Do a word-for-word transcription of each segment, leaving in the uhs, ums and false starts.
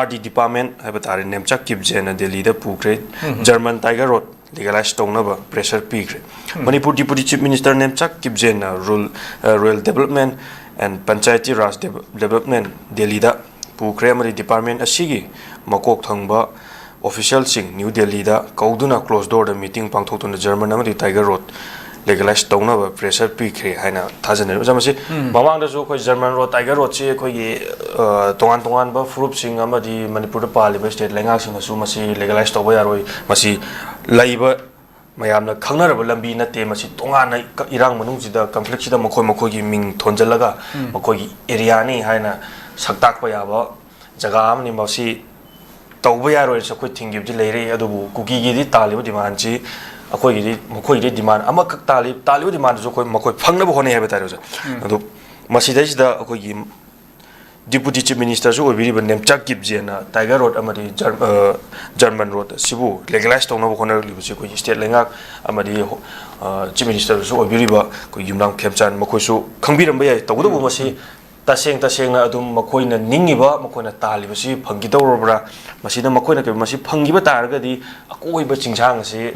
R D department ꯍꯥꯏꯕ ꯇꯥꯔꯦ, ꯅꯦꯝꯆꯥꯛ ꯀꯤꯞꯖꯦꯟꯅ ꯗꯦꯜꯂꯤꯗ ꯄꯨꯈ꯭ꯔꯦ꯫ ꯎꯝ꯫ German tiger rot legalize ꯇꯧꯅꯕ pressure ꯄꯤꯈ꯭ꯔꯦ꯫ ꯎꯝ꯫ Manipur Deputy Chief Minister ꯅꯦꯝꯆꯥꯛ ꯀꯤꯞꯖꯦꯟꯅ rural, ꯑ, rural development and Panchayati Raj dev-, development ꯗꯦꯜꯂꯤꯗ ꯄꯨꯈ꯭ꯔꯦ ꯑꯃꯗꯤ department ꯑꯁꯤꯒꯤ ꯃꯀꯣꯛ ꯊꯪꯕ officialꯁꯤꯡ ꯅ꯭ꯌꯨ ꯗꯦꯜꯂꯤꯗ ꯀꯧꯗꯨꯅ closed doorꯗ meeting ꯄꯥꯡꯊꯣꯛꯇꯨꯅ German ꯑꯃꯗꯤ tiger rot legalize ꯇꯧꯅꯕ pressure ꯄꯤꯈ꯭ꯔꯦ ꯍꯥꯏꯅ ꯊꯥꯖꯅꯔꯤ꯫ ꯑꯣꯖꯥ, ꯃꯁꯤ ꯎꯝ꯫ ꯃꯃꯥꯡꯗꯁꯨ ꯑꯩꯈꯣꯏ German rot, tiger rotꯁꯤ ꯑꯩꯈꯣꯏꯒꯤ, ꯑ, ꯇꯣꯉꯥꯟ ꯇꯣꯉꯥꯟꯕ ꯐꯨꯔꯨꯞꯁꯤꯡ ꯑꯃꯗꯤ ꯃꯅꯤꯄꯨꯔꯗ ꯄꯥꯜꯂꯤꯕ state ꯂꯩꯉꯥꯛꯁꯤꯡꯅꯁꯨ ꯃꯁꯤ legalize ꯇꯧꯕ ꯌꯥꯔꯣꯏ, ꯃꯁꯤ ꯂꯩꯕ ꯃꯌꯥꯝꯅ ꯈꯪꯅꯔꯕ ꯂꯝꯕꯤ ꯅꯠꯇꯦ, ꯃꯁꯤ ꯇꯣꯉꯥꯟꯅ ꯏꯔꯥꯡ ꯃꯅꯨꯡꯁꯤꯗ conflictꯁꯤꯗ ꯃꯈꯣꯏ ꯃꯈꯣꯏꯒꯤ ꯃꯤꯡ ꯊꯣꯟꯖꯜꯂꯒ ꯎꯝ꯫ ꯃꯈꯣꯏꯒꯤ areaꯅꯤ ꯍꯥꯏꯅ ꯁꯛꯇꯥꯛꯄ ꯌꯥꯕ ꯖꯒꯥ ꯑꯃꯅꯤ꯫ ꯃꯁꯤ ꯇꯧꯕ ꯌꯥꯔꯣꯏꯅꯁꯨ ꯑꯩꯈꯣꯏ ꯊꯤꯡꯈꯤꯕꯗꯤ ꯂꯩꯔꯦ, ꯑꯗꯨꯕꯨ ꯀꯨꯀꯤꯒꯤꯗꯤ ꯇꯥꯜꯂꯤꯕ demandꯁꯤ ꯑꯩꯈꯣꯏꯒꯤꯗꯤ, ꯃꯈꯣꯏꯒꯤꯗꯤ demand ꯑꯃꯈꯛ ꯇꯥꯜꯂꯤ, ꯇꯥꯜꯂꯤꯕ demandꯗꯨꯁꯨ ꯑꯩꯈꯣꯏ, ꯃꯈꯣꯏ ꯐꯪꯅꯕ ꯍꯣꯠꯅꯩ ꯍꯥꯏꯕ ꯇꯥꯔꯦ, ꯑꯣꯖꯥ꯫ ꯎꯝ꯫ ꯑꯗꯨ ꯃꯁꯤꯗꯩꯁꯤꯗ ꯑꯩꯈꯣꯏꯒꯤ Deputy Chief Ministerꯁꯨ ꯑꯣꯏꯕꯤꯔꯤꯕ ꯅꯦꯝꯆꯥꯛ ꯀꯤꯞꯖꯦꯟꯅ tiger rot ꯑꯃꯗꯤ Ger-, ꯑ, German rot ꯑꯁꯤꯕꯨ legalize ꯇꯧꯅꯕ ꯍꯣꯠꯅꯔꯛꯂꯤꯕꯁꯤ ꯑꯩꯈꯣꯏꯒꯤ state ꯂꯩꯉꯥꯛ ꯑꯃꯗꯤ, ꯑ, Chief Ministerꯁꯨ ꯑꯣꯏꯕꯤꯔꯤꯕ ꯑꯩꯈꯣꯏ ꯌꯨꯝꯅꯥꯝ ꯈꯦꯝꯆꯥꯟ, ꯃꯈꯣꯏꯁꯨ ꯈꯪꯕꯤꯔꯝꯕ ꯌꯥꯏ꯫ ꯇꯧꯕꯇꯕꯨ ꯎꯝ꯫ ꯃꯁꯤ ꯇꯁꯦꯡ ꯇꯁꯦꯡꯅ ꯑꯗꯨꯝ ꯃꯈꯣꯏꯅ ꯅꯤꯡꯉꯤꯕ, ꯃꯈꯣꯏꯅ ꯇꯥꯜꯂꯤꯕꯁꯤ ꯐꯪꯈꯤꯗꯧꯔꯕ꯭ꯔꯥ? ꯃꯁꯤꯗ ꯃꯈꯣꯏꯅ ꯀꯩ-, ꯃꯁꯤ ꯐꯪꯈꯤꯕ ꯇꯥꯔꯒꯗꯤ ꯑꯀꯣꯏꯕ ꯆꯤꯡꯁꯥꯡ ꯑꯁꯤ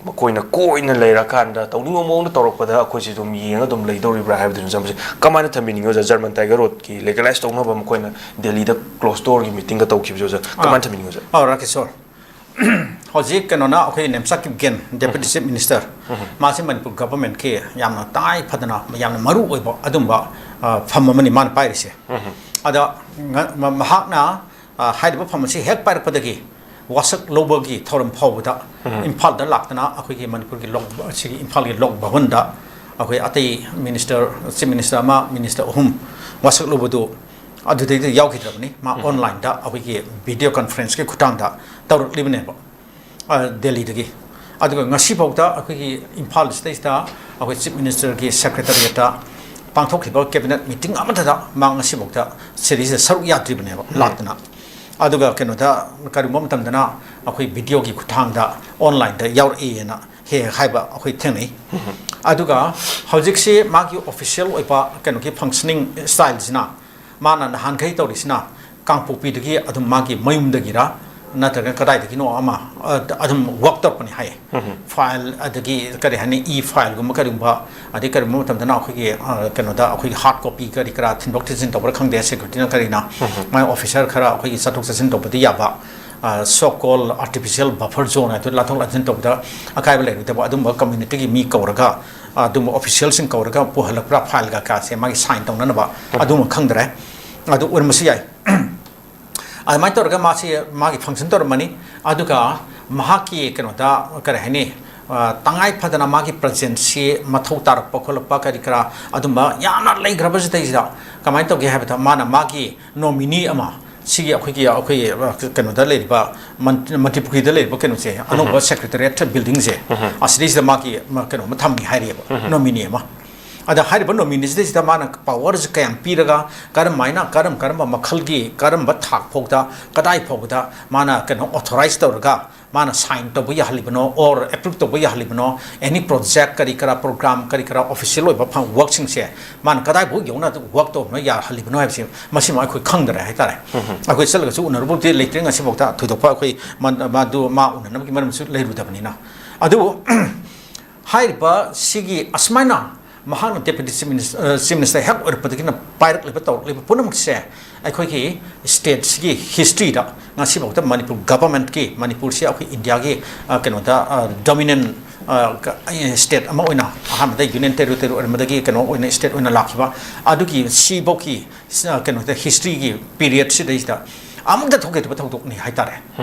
ꯃꯈꯣꯏꯅ ꯀꯣꯏꯅ ꯂꯩꯔꯀꯥꯟꯗ ꯇꯧꯅꯤꯡꯕ ꯃꯑꯣꯡꯗ ꯇꯧꯔꯛꯄꯗ ꯑꯩꯈꯣꯏꯁꯤ ꯑꯗꯨꯝ ꯌꯦꯡꯉ ꯑꯗꯨꯝ ꯂꯩꯗꯧꯔꯤꯕ꯭ꯔꯥ ꯍꯥꯏꯕꯗꯨꯅꯤ, ꯃꯁꯤ ꯀꯃꯥꯏꯅ ꯊꯝꯕꯤꯅꯤꯡꯉꯤ, ꯑꯣꯖꯥ? German tiger rotꯀꯤ legalize ꯇꯧꯅꯕ ꯃꯈꯣꯏꯅ ꯗꯦꯜꯂꯤꯗ closed doorꯒꯤ meetingꯒ ꯇꯧꯈꯤꯕꯁꯦ, ꯑꯣꯖꯥ, ꯑꯥ꯫ ꯀꯃꯥꯏꯅ ꯊꯝꯕꯤꯅꯤꯡꯉꯤ, ꯑꯣꯖꯥ? ꯑꯥ, ꯔꯥꯀꯦꯁꯣꯔ, ꯍꯧꯖꯤꯛ ꯀꯩꯅꯣꯅ, ꯑꯩꯈꯣꯏ ꯅꯦꯝꯆꯥꯛ ꯀꯤꯞꯒꯦꯟ, Deputy ꯎꯝ꯫ Chief Minister, ꯎꯝ꯫ ꯃꯥꯁꯤ ꯃꯅꯤꯄꯨꯔ governmentꯀꯤ ꯌꯥꯝꯅ ꯇꯉꯥꯏ ꯐꯗꯅ ꯌꯥꯝꯅ ꯃꯔꯨ ꯑꯣꯏꯕ ꯑꯗꯨꯝꯕ, ꯑ, ꯐꯝ ꯑꯃꯅꯤ ꯃꯥꯅ ꯄꯥꯏꯔꯤꯁꯦ꯫ ꯎꯝ꯫ ꯑꯗ ꯉ-, ꯃ-, ꯃꯍꯥꯛꯅ, ꯑ, ꯍꯥꯏꯔꯤꯕ ꯐꯝ ꯑꯁꯤ ꯍꯦꯛ ꯄꯥꯏꯔꯛꯄꯗꯒꯤ ꯋꯥꯁꯛ ꯂꯧꯕꯒꯤ ꯊꯧꯔꯝ ꯐꯥꯎꯕꯗ ꯎꯝ꯫ ꯏꯝꯐꯥꯜꯗ ꯂꯥꯛꯇꯅ ꯑꯩꯈꯣꯏꯒꯤ ꯃꯅꯤꯄꯨꯔꯒꯤ ꯂꯣꯛ, ꯑꯁꯤꯒꯤ ꯏꯝꯐꯥꯜꯒꯤ ꯂꯣꯛ ꯚꯕꯟꯗ ꯑꯩꯈꯣꯏ ꯑꯇꯩ minister, Chief Minister ꯑꯃ, minister ꯑꯍꯨꯝ ꯋꯥꯁꯛ ꯂꯧꯕꯗꯨ ꯑꯗꯨꯗꯩꯗ ꯌꯥꯎꯈꯤꯗ꯭ꯔꯕꯅꯤ꯫ ꯃꯥ ꯎꯝ꯫ Onlineꯗ ꯑꯩꯈꯣꯏꯒꯤ video conferenceꯀꯤ ꯈꯨꯠꯊꯥꯡꯗ ꯇꯧꯔꯛꯂꯤꯕꯅꯦꯕ, ꯑ, ꯗꯦꯜꯂꯤꯗꯒꯤ꯫ ꯑꯗꯨꯒ ꯉꯁꯤꯐꯥꯎꯗ ꯑꯩꯈꯣꯏꯒꯤ ꯏꯝꯐꯥꯜ ꯁꯤꯗꯩꯁꯤꯗ ꯑꯩꯈꯣꯏ Chief Ministerꯒꯤ secretariatꯇ ꯄꯥꯡꯊꯣꯛꯈꯤꯕ cabinet meeting ꯑꯃꯠꯇꯗ ꯃꯥ ꯉꯁꯤꯐꯥꯎꯗ ꯁꯤꯗꯩꯁꯤꯗ ꯁꯔꯨꯛ ꯌꯥꯗ꯭ꯔꯤꯕꯅꯦꯕ, ꯎꯝ꯫ ꯂꯥꯛꯇꯅ꯫ ꯑꯗꯨꯒ ꯀꯩꯅꯣꯗ, ꯀꯔꯤꯒꯨꯝꯕ ꯃꯇꯝꯗꯅ ꯑꯩꯈꯣꯏ videoꯒꯤ ꯈꯨꯠꯊꯥꯡꯗ onlineꯗ ꯌꯥꯎꯔꯛꯏꯅ ꯍꯦꯛ ꯍꯦꯛ ꯍꯥꯏꯕ ꯑꯩꯈꯣꯏ ꯊꯦꯡꯅꯩ꯫ ꯎꯝ꯫ ꯑꯗꯨꯒ ꯍꯧꯖꯤꯛꯁꯤ ꯃꯥꯒꯤ official ꯑꯣꯏꯕ ꯀꯩꯅꯣꯒꯤ functioning styleꯁꯤꯅ, ꯃꯥꯅ ꯅꯍꯥꯟꯈꯩ ꯇꯧꯔꯤꯁꯤꯅ ꯀꯥꯡꯄꯣꯛꯄꯤꯗꯒꯤ ꯑꯗꯨꯝ ꯃꯥꯒꯤ ꯃꯌꯨꯝꯗꯒꯤꯔ ꯅꯠꯇ꯭ꯔꯒ ꯀꯗꯥꯏꯗꯒꯤꯅꯣ ꯑꯃ, ꯑ, ꯑꯗꯨꯝ ꯋꯥꯛ ꯇꯧꯔꯛꯄꯅꯤ ꯍꯥꯏꯌꯦ꯫ ꯐꯥꯏꯜ, ꯑꯗꯒꯤ ꯀꯔꯤ ꯍꯥꯏꯅꯤ, ꯏ ꯐꯥꯏꯜꯒꯨꯝꯕ ꯀꯔꯤꯒꯨꯝꯕ, ꯑꯗꯩ ꯀꯔꯤꯒꯨꯝꯕ ꯃꯇꯝꯗꯅ ꯑꯩꯈꯣꯏꯒꯤ, ꯑ, ꯀꯩꯅꯣꯗ ꯑꯩꯈꯣꯏꯒꯤ ꯍꯥꯔꯗ ꯀꯣꯄꯤ ꯀꯔꯤ ꯀꯔꯥ ꯊꯤꯟꯗꯣꯛ ꯊꯤꯟꯖꯤꯟ ꯇꯧꯕ꯭ꯔꯥ ꯈꯪꯗꯦ, ꯁꯦꯀ꯭ꯌꯨꯔꯤꯇꯤꯅ ꯀꯔꯤꯅ, ꯃꯥꯏ ꯑꯣꯐꯤꯁꯔ ꯈꯔ ꯑꯩꯈꯣꯏꯒꯤ ꯆꯠꯊꯣꯛ ꯆꯠꯁꯤꯟ ꯇꯧꯕꯗꯤ ꯌꯥꯕ, ꯑ, so called artificial buffer zone ꯍꯥꯏꯗꯨ, ꯂꯥꯟꯊꯣꯛ ꯂꯥꯟꯁꯤꯟ ꯇꯧꯕꯗ ꯑꯀꯥꯏꯕ ꯂꯩꯔꯣꯏꯗꯕ ꯑꯗꯨꯝꯕ ꯀꯝꯃ꯭ꯌꯨꯅꯤꯇꯤꯒꯤ ꯃꯤ ꯀꯧꯔꯒ, ꯑꯗꯨꯝꯕ ꯑꯣꯐꯤꯁꯤꯌꯦꯜꯁꯤꯡ ꯀꯧꯔꯒ ꯄꯨꯍꯜꯂꯛꯄ꯭ꯔꯥ ꯐꯥꯏꯜꯒ ꯀꯥꯁꯦ ꯃꯥꯒꯤ ꯁꯥꯏꯟ ꯇꯧꯅꯅꯕ, ꯑꯗꯨꯃ ꯈꯪꯗ꯭ꯔꯦ꯫ ꯑꯗꯨ ꯑꯣꯏꯔꯝꯕꯁꯨ ꯌꯥꯏ꯫ ꯑꯗꯨꯃꯥꯏꯅ ꯇꯧꯔꯒ ꯃꯥꯁꯤ ꯃꯥꯒꯤ ꯐꯪꯁꯟ ꯇꯧꯔꯝꯃꯅꯤ꯫ ꯑꯗꯨꯒ ꯃꯍꯥꯛꯀꯤ ꯀꯩꯅꯣꯗ, ꯀꯔꯤ ꯍꯥꯏꯅꯤ, ꯑ, ꯇꯉꯥꯏ ꯐꯗꯅ ꯃꯥꯒꯤ ꯄ꯭ꯔꯖꯦꯟꯁꯁꯤ ꯃꯊꯧ ꯇꯥꯔꯛꯄ ꯈꯣꯠꯂꯛꯄ ꯀꯔꯤ ꯀꯔꯥ ꯑꯗꯨꯝꯕ ꯌꯥꯝꯅ ꯂꯩꯈ꯭ꯔꯕꯁꯤꯗꯩꯁꯤꯗ ꯀꯃꯥꯏꯅ ꯇꯧꯒꯦ ꯍꯥꯏꯕꯗ, ꯃꯥꯅ ꯃꯥꯒꯤ ꯅꯣꯃꯤꯅꯤ ꯑꯃ, ꯁꯤꯒꯤ ꯑꯩꯈꯣꯏꯒꯤ, ꯑꯩꯈꯣꯏꯒꯤ, ꯑ, ꯀꯩꯅꯣꯗ ꯂꯩꯔꯤꯕ, ꯃꯟ-, ꯃꯅꯤꯄꯨꯔꯤꯗ ꯂꯩꯔꯤꯕ ꯀꯩꯅꯣꯁꯦ, ꯑꯅꯧꯕ ꯁꯦꯀ꯭ꯔꯦꯇꯔꯤꯌꯦꯠ ꯕꯤꯜꯗꯤꯡꯁꯦ, ꯑꯁꯤꯗꯩꯁꯤꯗ ꯃꯥꯒꯤ, ꯃ-, ꯀꯩꯅꯣ ꯑꯃ ꯊꯝꯃꯤ ꯍꯥꯏꯔꯤꯑꯕ, ꯅꯣꯃꯤꯅꯤ ꯑꯃ꯫ ꯑꯗ ꯍꯥꯏꯔꯤꯕ ꯅꯣꯃꯤꯅꯤꯁꯤꯗꯩꯁꯤꯗ ꯃꯥꯅ ꯄꯥꯋꯔꯁꯦ ꯀꯌꯥꯝ ꯄꯤꯔꯒ, ꯀꯔꯝꯍꯥꯏꯅ, ꯀꯔꯝ ꯀꯔꯝꯕ ꯃꯈꯜꯒꯤ, ꯀꯔꯝꯕ ꯊꯥꯛ ꯐꯥꯎꯗ, ꯀꯗꯥꯏ ꯐꯥꯎꯕꯗ ꯃꯥꯅ ꯀꯩꯅꯣ ꯑꯣꯊꯣꯔꯥꯏꯖ ꯇꯧꯔꯒ ꯃꯥꯅ ꯁꯥꯏꯟ ꯇꯧꯕ ꯌꯥꯍꯜꯂꯤꯕꯅꯣ, ꯑꯣꯔ ꯑꯦꯄ꯭ꯔꯨꯞ ꯇꯧꯕ ꯌꯥꯍꯜꯂꯤꯕꯅꯣ, ꯑꯦꯅꯤ ꯄ꯭ꯔꯣꯖꯦꯛ ꯀꯔꯤ ꯀꯔꯥ, ꯄ꯭ꯔꯣꯒ꯭ꯔꯥꯝ ꯀꯔꯤ ꯀꯔꯥ ꯑꯣꯐꯤꯁꯤꯌꯦꯜ ꯑꯣꯏꯕ ꯐꯪ-, ꯋꯥꯔꯛꯁꯤꯡꯁꯦ ꯃꯥꯅ ꯀꯗꯥꯏꯐꯥꯎ ꯌꯧꯅ ꯋꯥꯔꯛ ꯇꯧꯕꯅ ꯌꯥꯍꯜꯂꯤꯕꯅꯣ ꯍꯥꯏꯕꯁꯤ, ꯃꯁꯤꯃ ꯑꯩꯈꯣꯏ ꯈꯪꯗꯔꯦ ꯍꯥꯏꯇꯥꯔꯦ꯫ ꯑꯩꯈꯣꯏ ꯆꯠꯂꯒꯁꯨ ꯎꯅꯔꯨꯕꯕꯨꯗꯤ ꯂꯩꯇ꯭ꯔꯦ, ꯉꯁꯤꯐꯥꯎꯗ ꯊꯣꯏꯗꯣꯛꯄ ꯑꯩꯈꯣꯏ ꯃ-, ꯃꯗꯨ ꯃꯥ ꯎꯅꯅꯕꯒꯤ ꯃꯔꯝꯁꯨ ꯂꯩꯔꯨꯗꯕꯅꯤꯅ꯫ ꯑꯗꯨꯕꯨ ꯍꯥꯏꯔꯤꯕ ꯁꯤꯒꯤ ꯑꯁꯨꯃꯥꯏꯅ ꯃꯍꯥꯛꯅ ꯗꯦꯄ꯭ꯌꯨꯇꯤ ꯆꯤꯐ ꯃꯤꯅꯤꯁ-, ꯑ, ꯆꯤꯐ ꯃꯤꯅꯤꯁꯇꯔ ꯍꯦꯛ ꯑꯣꯏꯔꯛꯄꯗꯒꯤꯅ ꯄꯥꯏꯔꯛꯂꯤꯕ, ꯇꯧꯔꯛꯂꯤꯕ ꯄꯨꯝꯅꯃꯛꯁꯦ ꯑꯩꯈꯣꯏꯒꯤ ꯁ꯭ꯇꯦꯠꯁꯤꯒꯤ ꯍꯤꯁꯇ꯭ꯔꯤꯗ ꯉꯁꯤꯐꯥꯎꯗ ꯃꯅꯤꯄꯨꯔ ꯒꯚꯔꯟꯃꯦꯟꯠꯀꯤ, ꯃꯅꯤꯄꯨꯔꯁꯤ ꯑꯩꯈꯣꯏ ꯏꯟꯗꯤꯌꯥꯒꯤ, ꯑ, ꯀꯩꯅꯣꯗ, ꯑ, ꯗꯣꯃꯤꯅꯦꯟ, ꯑ, ꯀ-, ꯑ, ꯁ꯭ꯇꯦꯠ ꯑꯃ ꯑꯣꯏꯅ ꯑꯍꯥꯟꯕꯗ ꯌꯨꯅꯤꯌꯟ ꯇꯦꯔꯤꯇꯣꯔꯤ ꯑꯣꯏꯔꯝꯕꯗꯒꯤ ꯀꯩꯅꯣ ꯑꯣꯏꯅ, ꯁ꯭ꯇꯦꯠ ꯑꯣꯏꯅ ꯂꯥꯛꯈꯤꯕ, ꯑꯗꯨꯒꯤ ꯁꯤꯐꯧꯒꯤ ꯁ-, ꯀꯩꯅꯣꯗ, ꯍꯤꯁꯇ꯭ꯔꯤꯒꯤ ꯄꯤꯔꯤꯌꯗꯁꯤꯗꯩꯁꯤꯗ ꯑꯃꯨꯛꯇ ꯊꯣꯛꯈꯤꯗꯕ ꯊꯧꯗꯣꯛꯅꯤ ꯍꯥꯏꯇꯥꯔꯦ꯫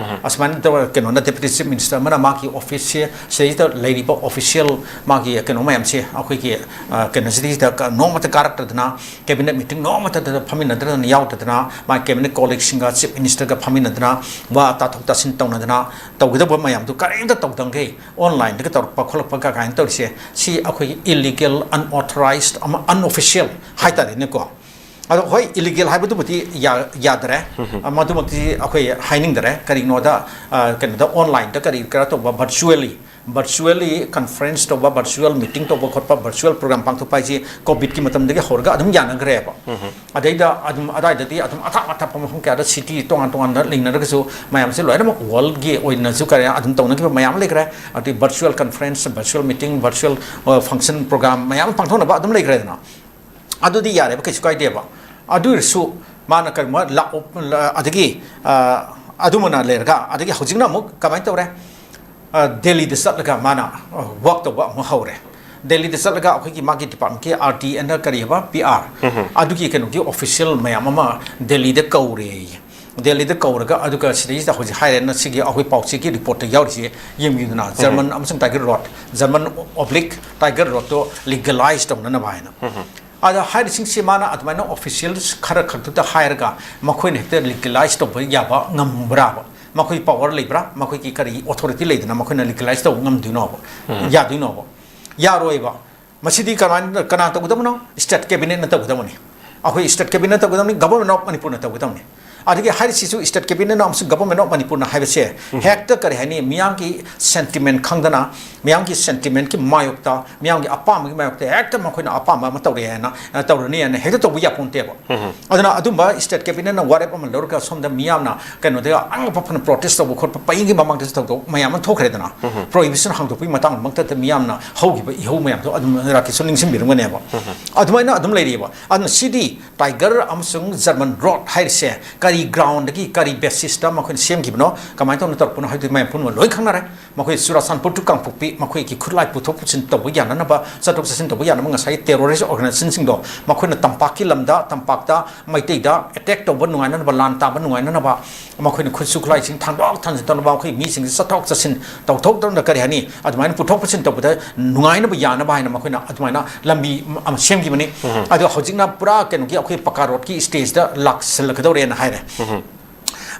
ꯑꯁꯨꯃꯥꯏꯅ ꯇꯧꯔ ꯀꯩꯅꯣꯅ, ꯗꯦꯄ꯭ꯌꯨꯇꯤ ꯆꯤꯐ ꯃꯤꯅꯤꯁꯇꯔ ꯑꯃꯅ ꯃꯥꯒꯤ ꯑꯣꯐꯤꯁꯁꯦ, ꯁꯤꯗꯩꯁꯤꯗ ꯂꯩꯔꯤꯕ ꯑꯣꯐꯤꯁꯤꯌꯦꯜ ꯃꯥꯒꯤ ꯀꯩꯅꯣ ꯃꯌꯥꯝꯁꯦ, ꯑꯩꯈꯣꯏꯒꯤ, ꯑ, ꯀꯩꯅꯣꯁꯤꯗꯩꯁꯤꯗ ꯀ-, ꯅꯣꯡꯃꯇ ꯀꯥꯔꯛꯇꯗꯅ, ꯀꯦꯕꯤꯅꯦꯠ ꯃꯤꯇꯤꯡ ꯅꯣꯡꯃꯇꯗ ꯐꯝꯃꯤꯟꯅꯗꯅ, ꯌꯥꯎꯗꯗꯅ, ꯃꯥꯒꯤ ꯀꯦꯕꯤꯅꯦꯠ ꯀꯣꯂꯤꯒꯁꯤꯡꯒ ꯆꯤꯐ ꯃꯤꯅꯤꯁꯇꯔꯒ ꯐꯝꯃꯤꯟꯅꯗꯅ, ꯋꯥ ꯇꯥꯊꯣꯛ ꯇꯥꯁꯤꯟ ꯇꯧꯅꯗꯅ ꯇꯧꯒꯗꯕ ꯃꯌꯥꯝꯗꯨ ꯀꯔꯤꯝꯇ ꯇꯧꯗꯪꯒꯩ ꯑꯣꯟꯂꯥꯏꯟꯗꯒ ꯇꯧꯔꯛꯄ ꯈꯣꯠꯂꯛꯄꯒ ꯀꯥꯏꯅ ꯇꯧꯔꯤꯁꯦ, ꯁꯤ ꯑꯩꯈꯣꯏꯒꯤ ꯏꯂꯤꯒꯦꯜ, ꯑꯟꯑꯣꯊꯣꯔꯥꯏꯖ ꯑꯃ, ꯑꯟꯑꯣꯐꯤꯁꯤꯌꯦꯜ ꯍꯥꯏꯇꯥꯔꯦꯅꯦꯀꯣ꯫ ꯑꯗꯣ ꯍꯣꯏ, ꯏꯂꯤꯒꯦꯜ ꯍꯥꯏꯕꯗꯨꯕꯨꯗꯤ ꯌꯥ-, ꯌꯥꯗꯔꯦ꯫ ꯑ, ꯃꯗꯨꯃꯛꯇꯤ ꯑꯩꯈꯣꯏ ꯍꯥꯏꯅꯤꯡꯗꯔꯦ꯫ ꯀꯔꯤꯒꯤꯅꯣꯗ, ꯑ, ꯀꯩꯅꯣꯗ, ꯑꯣꯟꯂꯥꯏꯟꯗ ꯀꯔꯤ ꯀꯔꯥ ꯇꯧꯕ, ꯚꯔꯆꯨꯋꯦꯜꯂꯤ Virtually conference ꯇꯧꯕ, virtual meeting ꯇꯧꯕ ꯈꯣꯠꯄ, virtual program ꯄꯥꯡꯊꯣꯛꯄ ꯍꯥꯏꯁꯤ ꯀꯣꯚꯤꯗꯀꯤ ꯃꯇꯝꯗꯒꯤ ꯍꯧꯔꯒ ꯑꯗꯨꯝ ꯌꯥꯅꯈ꯭ꯔꯦꯕ꯫ ꯑꯗꯩꯗ ꯑꯗꯨꯝ ꯑꯗꯥꯏꯗꯗꯤ ꯑꯗꯨꯝ ꯑꯊꯥꯞ ꯑꯊꯥꯞꯄ ꯃꯐꯝ ꯀꯌꯥꯗ, city ꯇꯣꯉꯥꯟ ꯇꯣꯉꯥꯟꯗ ꯂꯩꯅꯔꯒꯁꯨ, ꯃꯌꯥꯝꯁꯦ ꯂꯣꯏꯅꯃꯛ worldꯀꯤ ꯑꯣꯏꯅꯁꯨ ꯀꯔꯤ ꯑꯗꯨꯝ ꯇꯧꯅꯈꯤꯕ ꯃꯌꯥꯝ ꯑꯃ ꯂꯩꯈ꯭ꯔꯦ꯫ ꯑꯗꯩ virtual conference, virtual meeting, virtual function program ꯃꯌꯥꯝ ꯑꯃ ꯄꯥꯡꯊꯣꯛꯅꯕ ꯑꯗꯨꯝ ꯂꯩꯈ꯭ꯔꯦꯗꯅ꯫ ꯑꯗꯨꯗꯤ ꯌꯥꯔꯦꯕ, ꯀꯩꯁꯨ ꯀꯥꯏꯗꯦꯕ꯫ ꯑꯗꯨ ꯑꯣꯏꯔꯁꯨ ꯃꯥꯅ ꯀꯔꯤꯒꯨꯝꯕ ꯂꯥꯛꯑꯣ, ꯑꯗꯒꯤ ꯑꯗꯨꯃꯅ ꯂꯩꯔꯒ, ꯑꯗꯒꯤ ꯍꯧꯖꯤꯛꯅ ꯑꯃꯨꯛ ꯀꯃꯥꯏꯅ ꯇꯧꯔꯦ? ꯗꯦꯜꯂꯤꯗ ꯆꯠꯂꯒ ꯃꯥꯅ ꯋꯥꯛ ꯇꯧꯕ ꯑꯃꯨꯛ ꯍꯧꯔꯦ꯫ ꯗꯦꯜꯂꯤꯗ ꯆꯠꯂꯒ ꯑꯩꯈꯣꯏꯒꯤ ꯃꯥꯒꯤ departmentꯀꯤ R T ꯑꯅ ꯀꯔꯤ ꯍꯥꯏꯕ, P R, ꯑꯗꯨꯒꯤ ꯀꯩꯅꯣꯒꯤ official ꯃꯌꯥꯝ ꯑꯃ ꯗꯦꯜꯂꯤꯗ ꯀꯧꯔꯦꯌꯦ꯫ ꯗꯦꯜꯂꯤꯗ ꯀꯧꯔꯒ, ꯑꯗꯨꯒ ꯁꯤꯗꯩꯁꯤꯗ ꯍꯧꯖꯤꯛ ꯍꯥꯏꯔꯦꯅ, ꯁꯤꯒꯤ ꯑꯩꯈꯣꯏ ꯄꯥꯎꯆꯦꯒꯤ reportꯇ ꯌꯥꯎꯔꯤꯁꯤ ꯌꯦꯡꯕꯤꯌꯨꯗꯅ, German ꯑꯃꯁꯨꯡ Tiger Road, German oblique Tiger Roadꯇꯣ legalize ꯇꯧꯅꯅꯕ ꯍꯥꯏꯅ꯫ ꯑꯗ ꯍꯥꯏꯔꯤꯁꯤꯡꯁꯤ ꯃꯥꯅ ꯑꯗꯨꯃꯥꯏꯅ officials ꯈꯔ ꯈꯛꯇꯗ ꯍꯥꯏꯔꯒ ꯃꯈꯣꯏꯅ ꯍꯦꯛꯇ legalize ꯇꯧꯕ ꯌꯥꯕ ꯉꯝꯕ꯭ꯔꯥꯕ? ꯃꯈꯣꯏ power ꯂꯩꯕ꯭ꯔꯥ? ꯃꯈꯣꯏꯒꯤ ꯀꯔꯤ authority ꯂꯩꯗꯅ ꯃꯈꯣꯏꯅ legalize ꯇꯧꯕ ꯉꯝꯗꯣꯏꯅꯣꯕ? ꯌꯥꯗꯣꯏꯅꯣꯕ? ꯌꯥꯔꯣꯏꯕ꯫ ꯃꯁꯤꯗꯤ ꯀꯃꯥꯏꯅ, ꯀꯅꯥ ꯇꯧꯒꯗꯕꯅꯣ? State cabinetꯅ ꯇꯧꯒꯗꯕꯅꯤ꯫ ꯑꯩꯈꯣꯏ state cabinetꯅ ꯇꯧꯒꯗꯕꯅꯤ, Government of Manipureꯅ ꯇꯧꯒꯗꯕꯅꯤ꯫ ꯑꯗꯒꯤ ꯍꯥꯏꯔꯤꯁꯤꯁꯨ state cabinetꯅ ꯑꯃꯁꯨꯡ Government of Manipureꯅ ꯍꯥꯏꯕꯁꯦ ꯍꯦꯛꯇ ꯀꯔꯤ ꯍꯥꯏꯅꯤ, ꯃꯤꯌꯥꯝꯒꯤ sentiment ꯈꯪꯗꯅ, ꯃꯤꯌꯥꯝꯒꯤ sentimentꯀꯤ ꯃꯥꯌꯣꯛꯇ, ꯃꯤꯌꯥꯝꯒꯤ ꯑꯄꯥꯝꯕꯒꯤ ꯃꯥꯌꯣꯛꯇ ꯍꯦꯛꯇ ꯃꯈꯣꯏꯅ ꯑꯄꯥꯝꯕ ꯑꯃ ꯇꯧꯔꯦ ꯍꯥꯏꯅ, ꯑ, ꯇꯧꯔꯅꯤ ꯍꯥꯏꯅ ꯍꯦꯛꯇ ꯇꯧꯕ ꯌꯥꯄꯣꯟꯇꯦꯕ꯫ ꯑꯗꯨꯅ ꯑꯗꯨꯝꯕ state cabinetꯅ ꯋꯥꯔꯦꯞ ꯑꯃ ꯂꯧꯔꯒ ꯁꯣꯝꯗ ꯃꯤꯌꯥꯝꯅ ꯀꯩꯅꯣꯗ ꯑꯉꯛꯄ ꯐꯅ protest ꯇꯧꯕ ꯈꯣꯠꯄ ꯄꯩꯒꯤ ꯃꯃꯥꯡꯗꯁꯨ ꯊꯧꯗꯣꯛ ꯃꯌꯥꯝ ꯑꯃ ꯊꯣꯛꯈ꯭ꯔꯦꯗꯅ꯫ Prohibition ꯍꯥꯡꯗꯣꯛꯄꯒꯤ ꯃꯇꯥꯡꯃꯛꯇꯗ ꯃꯤꯌꯥꯝꯅ ꯍꯧꯈꯤꯕ ꯏꯍꯧ ꯃꯌꯥꯝꯗꯣ ꯑꯗꯨꯝ ꯔꯥꯀꯦꯁꯁꯨ ꯅꯤꯡꯁꯤꯡꯕꯤꯔꯝꯒꯅꯦꯕ꯫ ꯑꯗꯨꯃꯥꯏꯅ ꯑꯗꯨꯝ ꯂꯩꯔꯤꯑꯕ꯫ ꯑꯗꯨꯅ ꯁꯤꯗꯤ Tiger ꯑꯃꯁꯨꯡ German Road ꯍꯥꯏꯔꯤꯁꯦ ꯀꯔꯤ groundꯗꯒꯤ, ꯀꯔꯤ basisꯇ ꯃꯈꯣꯏꯅ ꯁꯦꯝꯈꯤꯕꯅꯣ, ꯀꯃꯥꯏꯅ ꯇꯧꯅ ꯇꯧꯔꯛꯄꯅꯣ ꯍꯥꯏꯕꯗꯨ ꯃꯌꯥꯝ ꯄꯨꯝꯅꯃꯛ ꯂꯣꯏ ꯈꯪꯅꯔꯦ꯫ ꯃꯈꯣꯏ ꯆꯨꯔꯥꯆꯥꯟꯄꯨꯔ to ꯀꯥꯡꯄꯣꯛꯄꯤ ꯃꯈꯣꯏꯒꯤ ꯈꯨꯠꯂꯥꯏ ꯄꯨꯊꯣꯛ ꯄꯨꯁꯤꯟ ꯇꯧꯕ ꯌꯥꯅꯅꯕ, ꯆꯠꯊꯣꯛ ꯆꯠꯁꯤꯟ ꯇꯧꯕ ꯌꯥꯅꯕ ꯉꯁꯥꯏꯒꯤ terrorist organizationꯁꯤꯡꯗꯣ ꯃꯈꯣꯏꯅ ꯇꯝꯄꯥꯛꯀꯤ ꯂꯝꯗ, ꯇꯝꯄꯥꯛꯇ ꯃꯩꯇꯩꯗ attack ꯇꯧꯕ ꯅꯨꯡꯉꯥꯏꯅꯅꯕ, ꯂꯥꯟ ꯇꯥꯕ ꯅꯨꯡꯉꯥꯏꯅꯅꯕ, ꯃꯈꯣꯏꯅ ꯈꯨꯠꯁꯨ ꯈꯨꯠꯂꯥꯏꯁꯤꯡ ꯊꯥꯡꯗꯣꯛ ꯊꯥꯡꯖꯤꯟ ꯇꯧꯅꯕ, ꯑꯩꯈꯣꯏ ꯃꯤꯁꯤꯡꯁꯦ ꯆꯠꯊꯣꯛ ꯆꯠꯁꯤꯟ ꯇꯧꯊꯣꯛꯇꯅ, ꯀꯔꯤ ꯍꯥꯏꯅꯤ, ꯑꯗꯨꯃꯥꯏꯅ ꯄꯨꯊꯣꯛ ꯄꯨꯁꯤꯟ ꯇꯧꯕꯗ ꯅꯨꯡꯉꯥꯏꯅꯕ ꯌꯥꯅꯕ ꯍꯥꯏꯅ ꯃꯈꯣꯏꯅ ꯑꯗꯨꯃꯥꯏꯅ ꯂꯝꯕꯤ ꯑꯃ ꯁꯦꯝꯈꯤꯕꯅꯤ꯫ ꯑꯗꯣ ꯍꯧꯖꯤꯛꯅ ꯄꯨꯔꯥ ꯀꯩꯅꯣꯒꯤ ꯑꯩꯈꯣꯏ ꯄꯀꯥ ꯔꯣꯗꯀꯤ stageꯇ ꯂꯥꯛꯁꯤꯜꯂꯛꯀꯗꯧꯔꯦꯅ ꯍꯥꯏꯔꯦ꯫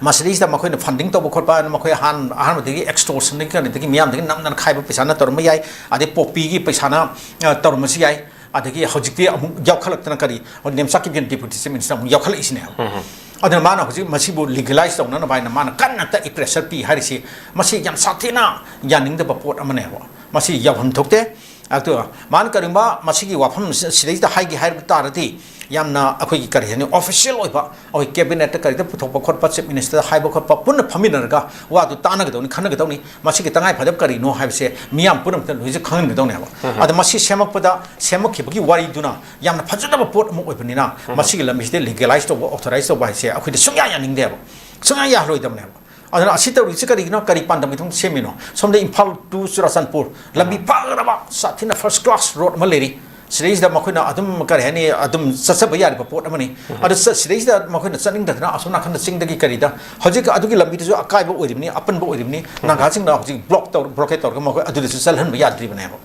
ꯃꯁꯤꯗꯩꯁꯤꯗ ꯃꯈꯣꯏꯅ funding ꯇꯧꯕ ꯈꯣꯠꯄ, ꯃꯈꯣꯏ ꯑꯍꯥꯟ-, ꯑꯍꯥꯟꯕꯗꯒꯤ extortionꯗꯒꯤ ꯀꯔꯤꯗꯒꯤ ꯃꯤꯌꯥꯝꯗꯒꯤ ꯅꯝꯗꯅ ꯈꯥꯏꯕ ꯄꯩꯁꯥꯅ ꯇꯧꯔꯝꯕ ꯌꯥꯏ, ꯑꯗꯩ poppyꯒꯤ ꯄꯩꯁꯥꯅ, ꯑ, ꯇꯧꯔꯝꯕꯁꯨ ꯌꯥꯏ꯫ ꯑꯗꯒꯤ ꯍꯧꯖꯤꯛꯇꯤ ꯑꯃꯨꯛ ꯌꯥꯎꯈꯠꯂꯛꯇꯅ ꯀꯔꯤ, ꯅꯦꯝꯆꯥꯛꯀꯤ Deputy Chief Minister ꯑꯃꯨꯛ ꯌꯥꯎꯈꯠꯂꯛꯏꯁꯤꯅꯦꯕ꯫ ꯑꯗꯨꯅ ꯃꯥꯅ ꯍꯧꯖꯤꯛ ꯃꯁꯤꯕꯨ ꯂꯤꯒꯦꯂꯥꯏꯁ ꯇꯧꯅꯅꯕ ꯍꯥꯏꯅ ꯃꯥꯅ ꯀꯟꯅ ꯇꯛꯏ, ꯄ꯭ꯔꯦꯁꯔ ꯄꯤ ꯍꯥꯏꯔꯤꯁꯤ, ꯃꯁꯤ ꯌꯥꯝ ꯁꯥꯊꯤꯅ ꯌꯥꯅꯤꯡꯗꯕ ꯄꯣꯠ ꯑꯃꯅꯦꯕ꯫ ꯃꯁꯤ ꯌꯥꯎꯍꯟ ꯊꯣꯛꯇꯦ꯫ ꯑꯗꯨꯒ ꯃꯥꯅ ꯀꯔꯤꯒꯨꯝꯕ ꯃꯁꯤꯒꯤ ꯋꯥꯐꯝ ꯁꯤ-, ꯁꯤꯗꯩꯁꯤꯗ ꯍꯥꯏꯒꯦ ꯍꯥꯏꯕ ꯇꯥꯔꯗꯤ, ꯌꯥꯝꯅ ꯑꯩꯈꯣꯏꯒꯤ ꯀꯔꯤ ꯍꯥꯏꯅꯤ, ꯑꯣꯐꯤꯁꯤꯌꯦꯜ ꯑꯣꯏꯕ, ꯑꯩꯈꯣꯏ ꯀꯦꯕꯤꯅꯦꯠꯇ ꯀꯔꯤꯗ ꯄꯨꯊꯣꯛꯄ ꯈꯣꯠꯄ, ꯆꯤꯐ ꯃꯤꯅꯤꯁꯇꯔꯗ ꯍꯥꯏꯕ ꯈꯣꯠꯄ, ꯄꯨꯟꯅ ꯐꯝꯃꯤꯟꯅꯔꯒ ꯋꯥꯗꯨ ꯇꯥꯟꯅꯒꯗꯧꯅꯤ, ꯈꯟꯅꯒꯗꯧꯅꯤ꯫ ꯃꯁꯤꯒꯤ ꯇꯉꯥꯏ ꯐꯗꯕ ꯀꯔꯤꯅꯣ ꯍꯥꯏꯕꯁꯦ ꯃꯤꯌꯥꯝ ꯄꯨꯝꯅꯃꯛꯇ ꯂꯣꯏꯅ ꯈꯪꯍꯟꯒꯗꯧꯅꯦꯕ꯫ ꯑꯗ ꯃꯁꯤ ꯁꯦꯝꯃꯛꯄꯗ, ꯁꯦꯝꯃꯛꯈꯤꯕꯒꯤ ꯋꯥꯔꯤꯗꯨꯅ ꯌꯥꯝꯅ ꯐꯖꯗꯕ ꯄꯣꯠ ꯑꯃ ꯑꯣꯏꯕꯅꯤꯅ, ꯃꯁꯤꯒꯤ ꯂꯝꯕꯤꯁꯤꯗ ꯂꯤꯒꯦꯂꯥꯏꯁ ꯇꯧꯕ, ꯑꯣꯊꯣꯔꯥꯏꯁ ꯇꯧꯕ ꯍꯥꯏꯁꯦ ꯑꯩꯈꯣꯏꯗꯤ ꯁꯨꯡꯌꯥ ꯌꯥꯅꯤꯡꯗꯦꯕ, ꯁꯨꯡꯌꯥ ꯌꯥꯍꯜꯂꯣꯏꯗꯕꯅꯦꯕ꯫ ꯑꯗꯨꯅ ꯑꯁꯤ ꯇꯧꯔꯤꯁꯤ ꯀꯔꯤꯒꯤꯅꯣ, ꯀꯔꯤ ꯄꯥꯟꯗꯝꯒꯤꯗꯃꯛ ꯁꯦꯝꯃꯤꯅꯣ? ꯁꯣꯝꯗ ꯏꯝꯐꯥꯜ to ꯆꯨꯔꯥꯆꯥꯟꯄꯨꯔ ꯂꯝꯕꯤ ꯐꯖꯔꯕ, ꯁꯥꯊꯤꯅ ꯐꯥꯔꯁ ꯀ꯭ꯂꯥꯁ ꯔꯣꯗ ꯑꯃ ꯂꯩꯔꯤ꯫ ꯁꯤꯗꯩꯁꯤꯗ ꯃꯈꯣꯏꯅ ꯑꯗꯨꯝ, ꯀꯔꯤ ꯍꯥꯏꯅꯤ, ꯑꯗꯨꯝ ꯆꯠꯆꯕ ꯌꯥꯔꯤꯕ ꯄꯣꯠ ꯑꯃꯅꯤ꯫ ꯑꯗꯨ ꯆꯠ-, ꯁꯤꯗꯩꯁꯤꯗ ꯃꯈꯣꯏꯅ ꯆꯠꯅꯤꯡꯗꯗꯅ ꯑꯁꯣꯝ ꯅꯥꯀꯟꯗ ꯆꯤꯡꯗꯒꯤ ꯀꯔꯤꯗ, ꯍꯧꯖꯤꯛ ꯑꯗꯨꯒꯤ ꯂꯝꯕꯤꯗꯨꯁꯨ ꯑꯀꯥꯏꯕ ꯑꯣꯏꯔꯤꯕꯅꯤ, ꯑꯄꯟꯕ ꯑꯣꯏꯔꯤꯕꯅꯤ꯫ ꯅꯥꯒꯥꯁꯤꯡꯅ ꯍꯧꯖꯤꯛ ꯕ꯭ꯂꯣꯛ ꯇꯧꯔ, ꯕ꯭ꯂꯣꯀꯦꯠ ꯇꯧꯔꯒ ꯃꯈꯣꯏ ꯑꯗꯨꯗꯁꯨ ꯆꯠꯍꯟꯕ ꯌꯥꯗ꯭ꯔꯤꯕꯅꯦꯕ꯫